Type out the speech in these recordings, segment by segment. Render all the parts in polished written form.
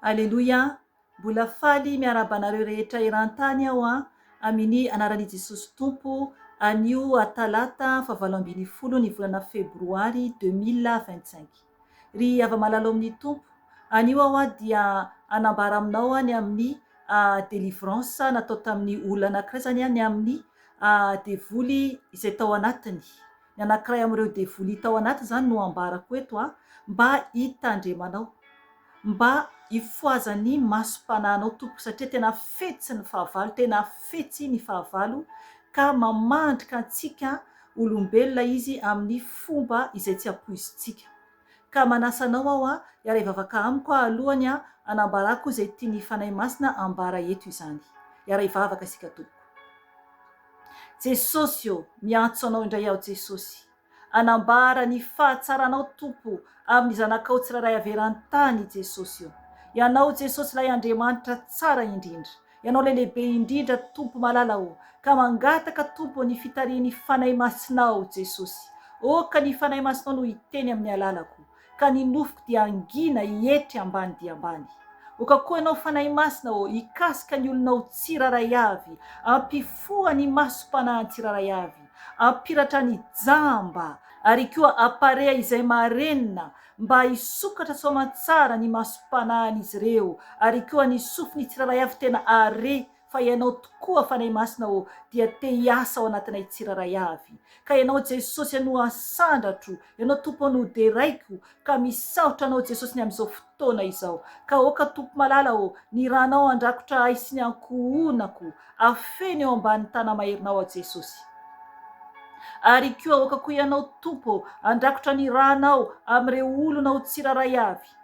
Aleloia! Mbola faly miarahaba anareo rehetra eran-tany aho an, amini anaran'i Jesosy Tompo, anio talata faha 18 ny volana febroary 2025. Ry hava-malala ao amin'ny Tompo, anio aho dia hanambara aminao ny amin'ny délivrance natao tamin'ny olona anankiray izany ny amin'ny devoly izay tao anatiny. Ny anankiray amin'ireo devoly tao anatiny izany no ambarako eto mba hitandremanao. Mba hifohazan'ny masom-panahinao Tompoko satria tena fetsy ny fahavalo, tena fetsy ny fahavalo ka mamandrika antsika olombelona izy amin'ny fomba izay tsy ampoizintsika. Ka manasa anao aho hiara-hivavaka amiko alohany hanambarako izay tian'ny Fanahy Masina ambara eto izany. Hiara-hivavaka isika Tompoko. Jesosy ô, miantso Anao indray aho Jesosy. Hanambara ny fahatsaranao Tompo amin'ny zanakao tsirairay avy eran-tany Jesosy o. Ianao Jesosy ilay Andriamanitra tsara indrindra. Ianao ilay lehibe indrindra Tompo malala o. Ka mangataka Tompo ny fitarihin'ny Fanahy Masinao Jesosy. Oka ny Fanahy Masinao no hiteny amin'ny alalako. Ka ny nofoko dia hangina hietry ambany dia ambany. Oka koa Ianao Fanahy Masina ô hikasika ny olonao tsirairay avy, ampifoha ny masom-panahiny tsirairay avy, ampiratra ny jamba, ary koa ampareha izay marenina mba hisokatra soamantsara ny masom-panahin'izy ireo, ary koa ny sofiny tsirairay avy tena hahare fa Ianao tokoa Fanahy Masina ô dia te hiasa ao anatinay tsirairay avy. Ka Ianao Jesosy no asandratro, Ianao Tompo no deraiko, ka misaotra Anao Jesosy ny amin'izao fotoana izao. Ka aoka Tompo malala ô, ny ranao handrakotra ahy sy ny ankohonako, afeno eo ambanin'ny tana-maherinao aho Jesosy. Ary koa aoka koa Ianao Tompo ô, handrakotra ny ranao amin'ireo olonao tsirairay avy.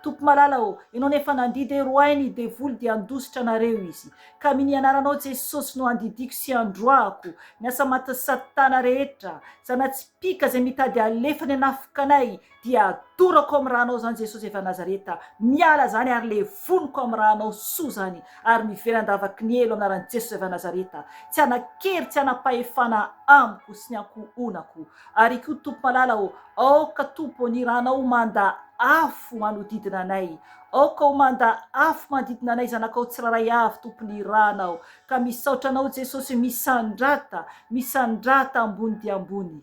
Tompo malala ô, Ianao nefa nandidy hoe roahy ny devoly dia handositra anareo izy. Ka amin'ny anaranao Jesosy no andidiako sy androahako ny asa matin'i satana rehetra, zana-tsipìka izay mitady alefa ny hanafoka anay dia adorako amin'ny ranao izany Jesosy avy Nazareta, miala izany ary levoniko amin'ny ranao soa izany ary miverina an-davaky ny helo amin'ny anaran'i Jesosy avy Nazareta, tsy hanan-kery tsy hanam-pahefana amiko sy ny ankohonako. Ary koa Tompo malala ô, aoka Tompo ô ny ranao ho manda afo manodidina anay. Aoka ho manda afo manodidina anay zanakao tsirairay avy Tompo ny ranao. Ka misaotra anao Jesosy misandrata, misandrata ambony dia ambony.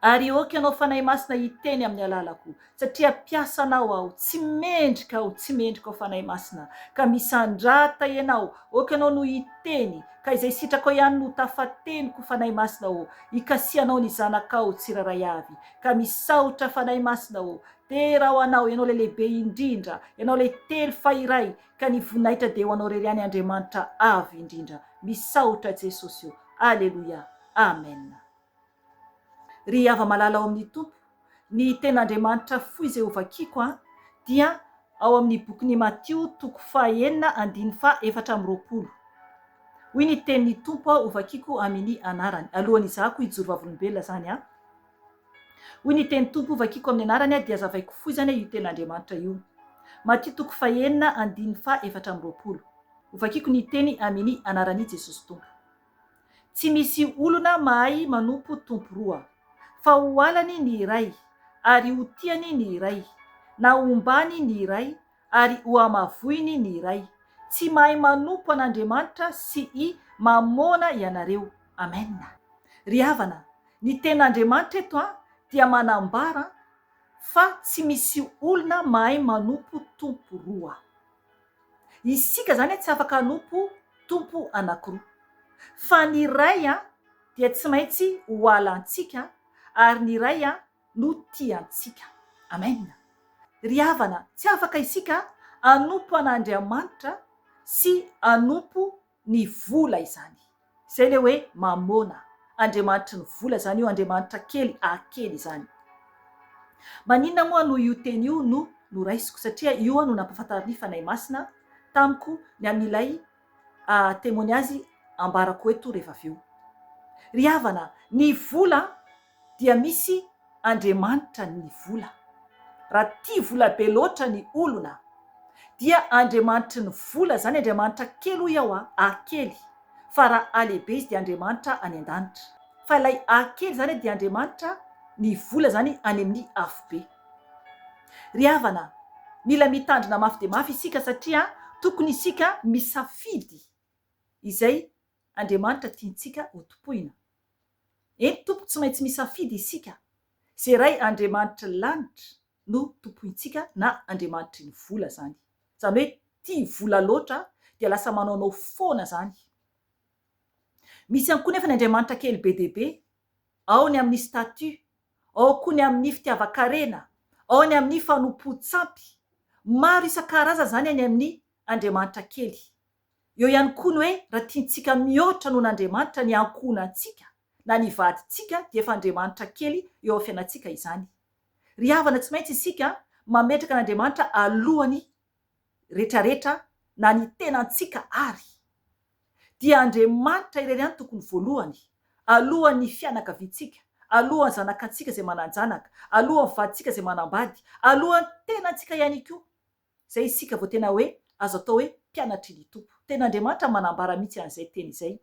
Ary aoka ianao Fanahy Masina hiteny amin'ny alalako, satria mpiasanao aho, tsy mendrika aho, tsy mendrika aho Fanahy Masina, ka misandrata ianao, aoka ianao no hiteny, Ka izay sitrakao ihany no tafateniko Fanahy Masina ô, ikasihanao ny zanakao tsirairay avy. Ka misaotra Fanahy Masina ô, dera ho Anao, Ianao ilay lehibe indrindra, Ianao ilay telo fa iray, ka ny voninahitra dia ho Anao irery ihany Andriamanitra avo indrindra. Misaotra Jesosy ô. Aleloia. Amen. Ry hava-malala ao amin'ny Tompo, ny Tenin'Andriamanitra fohy izay hovakiko dia ao amin'ny bokin'i Matio toko faha-6 andininy faha-24. Hoy ny tenin'ny Tompo hovakiko amin'ny anarany, alohan'ny hizahako hijoro vavolombelona izany an. Hoy ny tenin'ny Tompo hovakiko amin'ny anarany dia hazavaiko fohy izany io tenin'Andriamanitra io. Matio toko faha-6 andininy faha-24. Hovakiko ny teny amin'ny anaran'i Jesosy Tompo. Tsy misy olona mahay manompo tompo roa, fa ho halany ny iray, ary ho tiany ny iray, na hombany ny iray, ary hohamavoiny ny iray. Tsy mahay manompo an'Andriamanitra sy i Mamôna ianareo. Amen. Ry havana, ny tenin'Andriamanitra eto dia manambara fa tsy misy olona mahay manompo tompo roa. Isika izany tsy afaka hanompo tompo anankiroa. Fa ny iray dia tsy maintsy ho halantsika ary ny iray no tiantsika. Amen. Ry havana, tsy afaka isika hanompo an'Andriamanitra sy hanompo ny vola izany. Izay ilay hoe Mamôna. Andriamanitry ny vola izany io, Andriamanitra kely A kely izany. Maninona moa no io teny io no noraisiko? Satria io no nampahafantarin'ny Fanahy Masina tamiko ny amin'ilay témoignage ambarako eto rehefa avy eo. Ry havana, ny vola dia misy Andriamanitra ny vola. Raha tia vola be loatra ny olona dia Andriamanitry ny vola izany, Andriamanitra kely hoy aho a, A kely, fa raha A lehibe izy dia Andriamanitra any an-danitra. Fa ilay A kely izany dia Andriamanitra ny vola izany any amin'ny afobe. Ry havana, Mila mitandrina mafy dia mafy isika satria tokony isika misafidy izay Andriamanitra tiantsika ho tompoina. Eny tompoko tsy maintsy misafidy isika. Izay Ray Andriamanitry ny lanitra no tompointsika na Andriamanitry ny vola izany. Izany hoe tia vola loatra dia lasa manaonao foana izany. Misy ihany koa nefa ny Andriamanitra kely be dia be, ao ny amin'ny statut, ao koa ny amin'ny fitiavan-karena, ao ny amin'ny fanompoan-tsampy. Maro isan-karazany izany any amin'ny Andriamanitra kely. Eo ihany koa ny hoe raha tiantsika mihoatra noho an'Andriamanitra ny ankohonantsika na ny vadintsika dia efa Andriamanitra kely eo amin'ny fiainantsika izany. Ry havana tsy maintsy isika mametraka an'Andriamanitra alohan'ny retraretra na ny tenantsika ary. Dia Andriamanitra irery ihany tokony voalohany, alohan'ny fianakaviantsika, alohan'ny zanakantsika izay manan-janaka, alohan'ny vadintsika izay manambady, alohan'ny tenantsika ihany koa. Izay isika vao tena hoe azo atao hoe mpianatry ny Tompo. Tena Andriamanitra manambara mihitsy an'izay teny izay.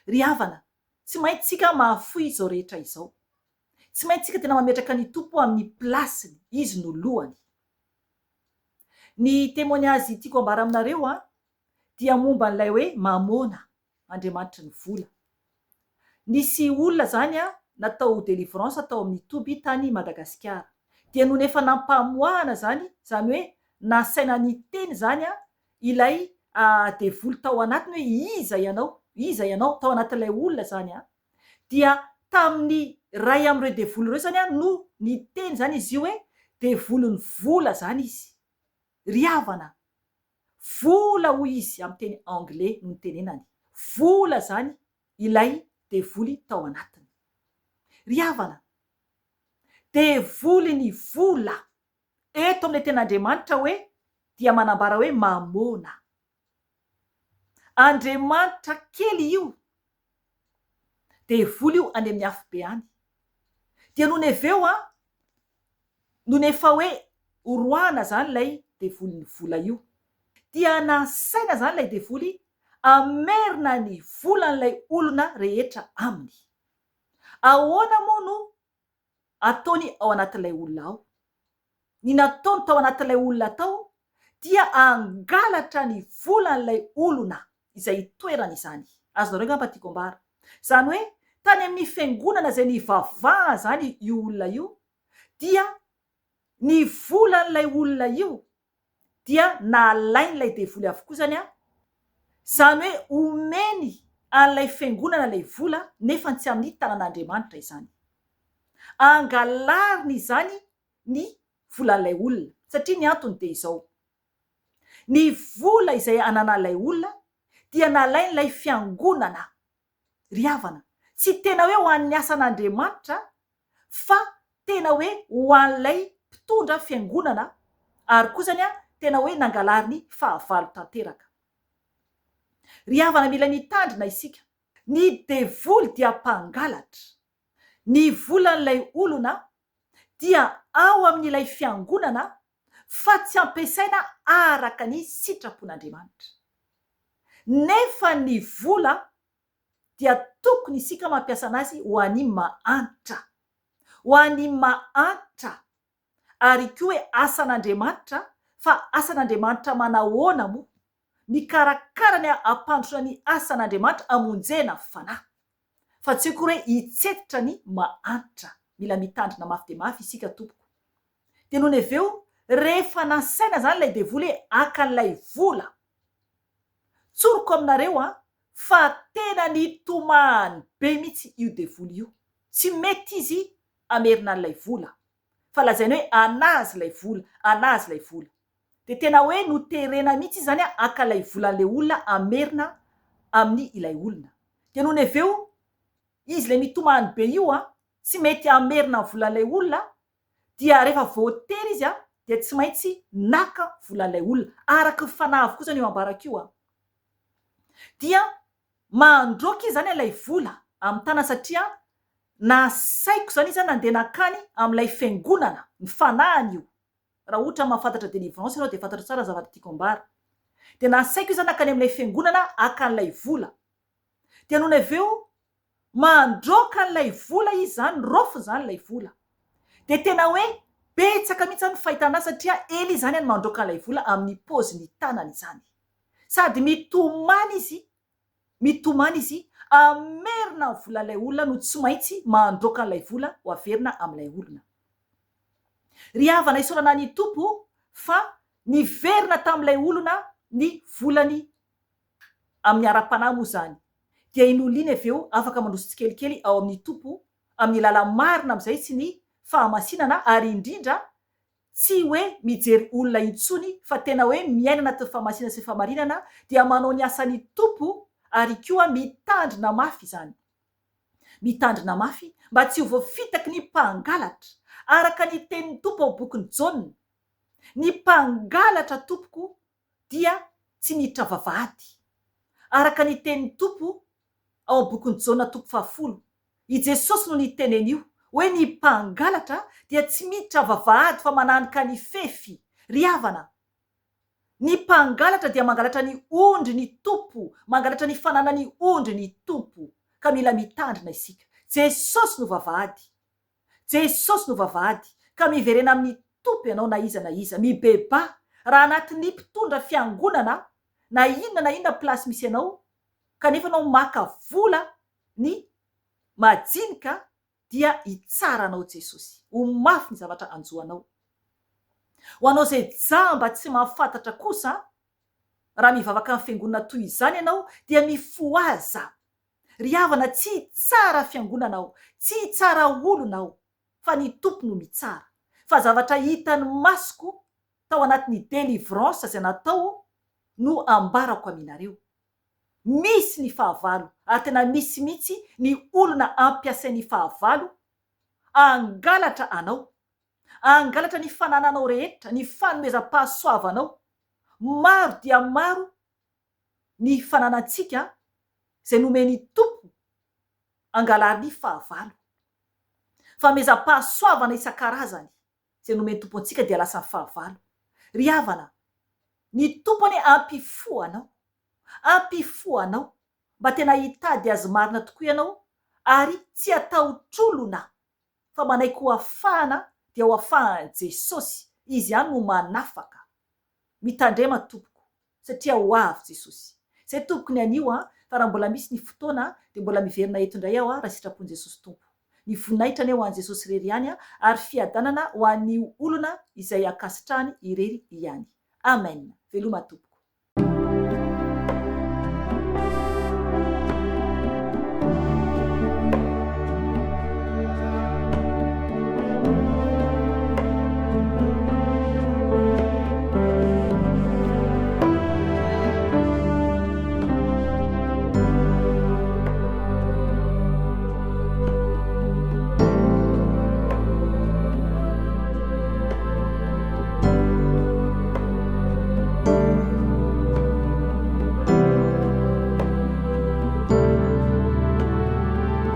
Ry havana, tsy maintsy isika mahafoy izao rehetra izao. Tsy maintsy isika tena mametraka ny Tompo amin'ny place-ny, Izy no lohany. Ny témoignage tiako ambara aminareo an, dia momba an'ilay hoe Mamôna, andriamanitry ny vola. Nisy olona izany an, natao délivrance tao amin'ny toby tany Madagasikara. Dia nony efa nampamoahana izany, izany hoe nasaina niteny izany an, ilay devoly tao anatiny hoe iza ianao, iza ianao, tao anatin'ilay olona izany an. Dia tamin'ny iray amin'ireo devoly ireo izany no niteny izany izy io hoe devolin'ny vola izany izy. Ry havana, vola hoy izy amin'ny teny anglais no nitenenany, vola izany ilay devoly tao anatiny. Ry havana, devolin'ny vola, eto amin'ilay tenin'Andriamanitra hoe dia manambara hoe mamôna. Andriamanitra kely io devoly io any amin'ny afobe any. Dia nony avy eo an, nony efa hoe horoahana izany ilay devolin'ny vola io, dia nasaina izany ilay devoly hamerina ny volan'ilay olona rehetra aminy. Ahoana moa no ataony ao anatin'ilay olona ao. Ny nataony tao anatin'ilay olona tao dia hangalatra ny volan'ilay olona izay itoerany izany. Azonareo angamba tiako ambara. Izany hoe tany amin'ny fiangonana izay nivavahana izany io olona io dia ny volan'ilay olona io dia nalain'ilay devoly avokoa izany an, izany hoe omeny an'ilay fiangonana ilay vola nefa tsy amin'ny tanan'Andriamanitra izany. Angalariny izany ny volan'ilay olona satria ny antony dia izao, ny vola izay ananan'ilay olona dia nalain'ilay fiangonana ry havana, tsy tena hoe ho an'ny asan'Andriamanitra fa tena hoe ho an'ilay mpitondra fiangonana ary koa zany tena hoe nangalariny fahavalo tanteraka. Ry havana mila mitandrina isika. Ny devoly dia mpangalatra. Ny volan'ilay olona dia ao amin'ilay fiangonana fa tsy ampiasaina araka ny sitrapon'Andriamanitra. Nefa ny vola dia tokony isika mampiasa anazy ho an'ny mahantra. Ho an'ny mahantra. Ary koa hoe asan'Andriamanitra, fa asan'Andriamanitra manahoana moa? Mikarakara ny hampandrosoana ny asan'Andriamanitra hamonjena fanahy. Fa tsy akory hoe hitsetitra ny mahantra. Mila mitandrina mafy dia mafy isika tompoko. Dia nony avy eo, rehefa nasaina izany ilay devoly hoe haka an'ilay vola. Tsoriko aminareo an, fa tena nitomany be mihitsy io devoly io. Tsy mety izy hamerina an'ilay vola. Fa lazainy hoe anazy ilay vola, anazy ilay vola. Dia tena hoe noterena mihitsy izy izany haka ilay volan'ilay olona hamerina amin'ny ilay olona. Dia nony avy eo, izy ilay mitomany be io an, tsy mety hamerina ny volan'ilay olona, dia rehefa voatery izy an, dia tsy maintsy naka volan'ilay olona. Araka ny fanahy avokoa izany io ambarako io an. Dia mandroaka izy izany ilay vola amin'ny tanana satria nasaiko izany izy nandeha nankany amin'ilay fiangonana, ny fanahiny io. Raha ohatra mahafantatra délivrance ianao dia fantatrao tsara ny zavatra tiako ambara. Dia nasaiko izy nankany amin'ilay fiangonana haka an'ilay vola. Dia nony avy eo mandroaka an'ilay vola izy izany, raofiny izany ilay vola. Dia tena hoe. Betsaka mihitsy zany ny fahitana azy satria ela izy zany any mandroaka an'ilay vola amin'ny paozin'ny tanany izany. Sady mitomany izy, mitomany izy hamerina ny volan'ilay olona no tsy maintsy mandroaka an'ilay vola ho averina amin'ilay olona. Ry havana isaorana ny Tompo fa niverina tamin'ilay olona ny volany amin'ny ara-panahy moa izany dia i Noliny avy eo afaka mandroso tsikelikely ao amin'ny Tompo amin'ny lala-marina amin'izay sy ny fahamasinana ary indrindra tsy hoe mijery olona intsony fa tena hoe miaina anatin'ny fahamasinana sy fahamarinana dia manao ny asan'ny Tompo ary koa mitandrina mafy izany mitandrina mafy mba tsy ho voafitaky ny mpangalatra araka ny tenin'ny Tompo ao bokin'i Jaona ny mpangalatra tompoko dia tsy miditra vavahady. Araka ny tenin'ny Tompo ao amin'ny bokin'i Jaona toko fahafolo, i Jesosy no niteny an'io, hoe ny mpangalatra dia tsy miditra vavahady fa mananika ny fefy. Ry havana, ny mpangalatra dia mangalatra ny ondry ny Tompo, mangalatra ny fananany ondry ny Tompo. Ka mila mitandrina isika. Jesosy no vavahady. Jesosy no vavahady ka miverena amin'ny Tompo ianao na iza na iza, mibebaha raha anatin'ny mpitondra fiangonana na inona na inona place misy anao kanefa ianao maka vola ny majinika dia hitsara anao Jesosy, ho mafy ny zavatra hanjo anao. Ho anao izay jamba tsy mahafantatra kosa raha mivavaka amin'ny fiangonana toy izany ianao dia mifohaza Ry havana tsy hitsara fiangonana aho, tsy hitsara olona aho, fa ny Tompo no mitsara. Fa zavatra hitan'ny masoko tao anatin'ny délivrance izay natao no ambarako aminareo. Misy ny fahavalo ary tena misy mihitsy ny olona ampiasain'ny fahavalo hangalatra anao, hangalatra ny fanananao rehetra, ny fanomezam-pahasoavanao. Maro dia maro ny fananantsika izay nomen'ny Tompo angalarin'ny fahavalo. Fanomezam-pahasoavana isan-karazany izay nomen'ny Tompo antsika dia lasan'ny fahavalo. Ry havana, ny Tompo anie hampifoha anao, hampifoha anao mba tena hitady Azy marina tokoa ianao ary tsy hatahotr'olona fa manaiky ho afahana dia ho afahan'i Jesosy, Izy ihany no manafaka. Mitandrema tompoko satria ho avy Jesosy. Zay tompoko ny anio a, fa raha mbola misy ny fotoana dia mbola miverina eto indray aho raha sitrapon'i Jesosy Tompo. Ny voninahitra anie ho an'i Jesosy irery ihany ary fiadanana ho an'ny olona izay ankasitrahany irery ihany. Amen. Veloma tompoko.